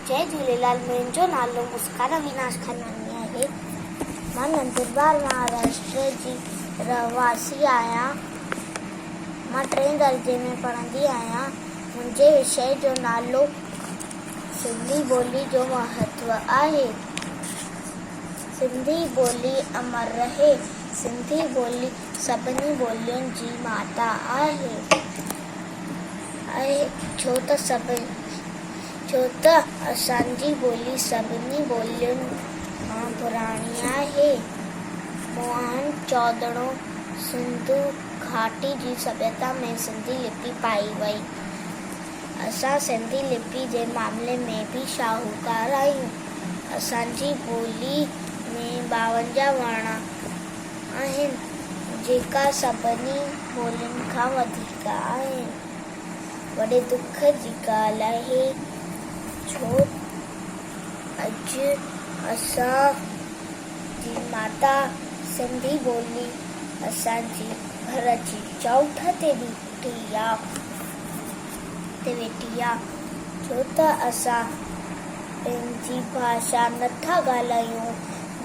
جئي جهوليلال منهنجو نالو مسڪان اويناش خاناڻي آهي. مان نندربار مهاراشٽر جي رهواسي آهيان. مان ٽئين درجي ۾ پڙهندي آهيان. منهنجي وشيه جو نالو سنڌي ٻولي جو مهتو آهي. سنڌي ٻولي امر رهي. سنڌي ٻولي سڀني ٻولين جي ماتا آهي. آهي ڇو ته سڀ ڇو ته اسان جي ٻولي سڀني ٻولين کان پراڻي آهي. موهن چودڙو سنڌو گهاٽي جي سڀيتا ۾ سنڌي لپي پائي وئي. اسان سنڌي لپي جي معاملي ۾ به شاهوڪار آهيون. اسان جي ٻولي ۾ 52 ورڻ آهن، جيڪا سڀني ٻولين کان وڌيڪ آهن. وڏي دک جي ڳالهه آهي ڇو اڄ اسان جي ماتا سنڌي ٻولي اسان جي گهر جي چوٺ تي بيٺي آ تي ويٺي آ ڇو ته اسان پنهنجي ڀاشا نٿا ڳالهايون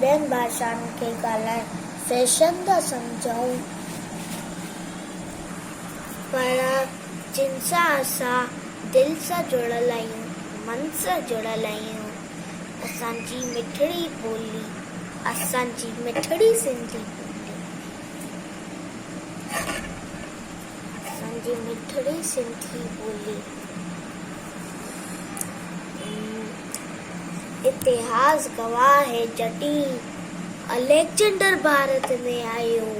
ٻين ڀاشائن کي ڳالهائڻ فيشن ٿا سمجهون. پر جن سان اسان دل سان جڙيل آهيون، من سان جڙيل آهيون، اسان جي مٺڙي ٻولي، اسان جي مٺڙي سنڌي ٻولي، اسان جي مٺڙي سنڌي ٻولي. اتهاس گواهه آهي جڏهن اليگزينڊر ڀارت ۾ آيو.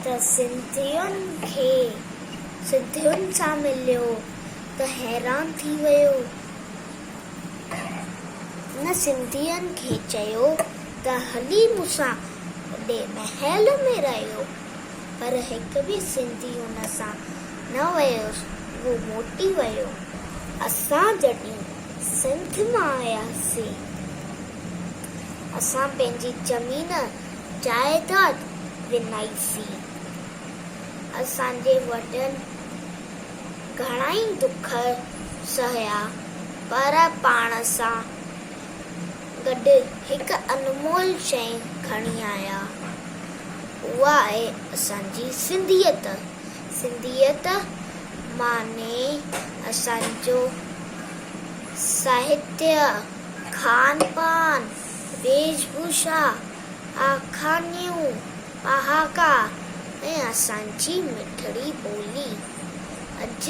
ته سنڌين کي سنڌين سان مليو ته حيران ٿي ويو. هن سنڌين کي چيو ته هلي مون سان وڏي محل ۾ رهيو، پر هڪ به سنڌي هن سان نه ويو، اهو موٽي ويو. اسان جڏهن سنڌ مان آياسين، اسان پنهنجي زمين جائداد وڃائيسين. اسان جي وڏن گهڻائي دک سهيا، پر پاڻ سان گڏ هڪ انمول شيء کڻي آيا، اها آهي اسان جي سنڌيت. سنڌيت معني اسان جو ساهتيه، کان پان، ويش ڀوشا، آکاڻيون، پهاڪا ۽ اسان جي مٺڙي ٻولي. اڄ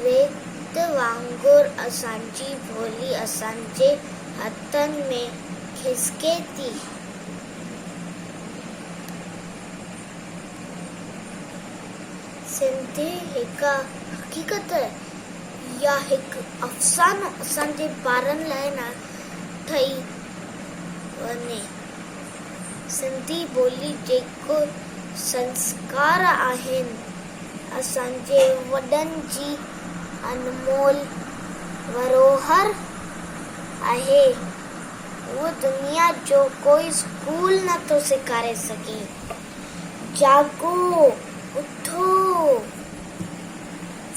ريت وانگر اسان جي ٻولي اسان جي هٿن ۾ کسڪي ٿي. سنڌي هڪ حقيقت يا هڪ افسانو اسان جي ٻارن لاء نه ٺهي وڃي. سنڌي ٻولي جيڪو سنسڪار آهن، اسان جي وڏن جي انمول ڌروهر آهي، اهو دنيا جو ڪوئي اسڪول نه ٿو سيکاري سگهي. جاڳو، اٿو،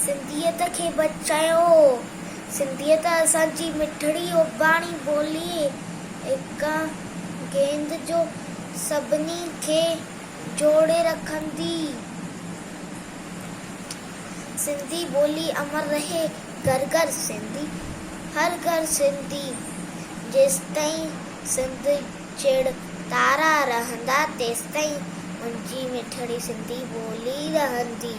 سنڌيت کي بچايو. سنڌيت اسان جي مٺڙي اباڻي ٻولي هڪ گيند جو سڀني کي جوڙي رکندي. سنڌي ٻولي امر رهي، گهر گهر سنڌي، هر گهر سنڌي، جيستائين سنڌ چڙ تارا رهندا تيستائين منهنجي مٺڙي سنڌي ٻولي رهندي.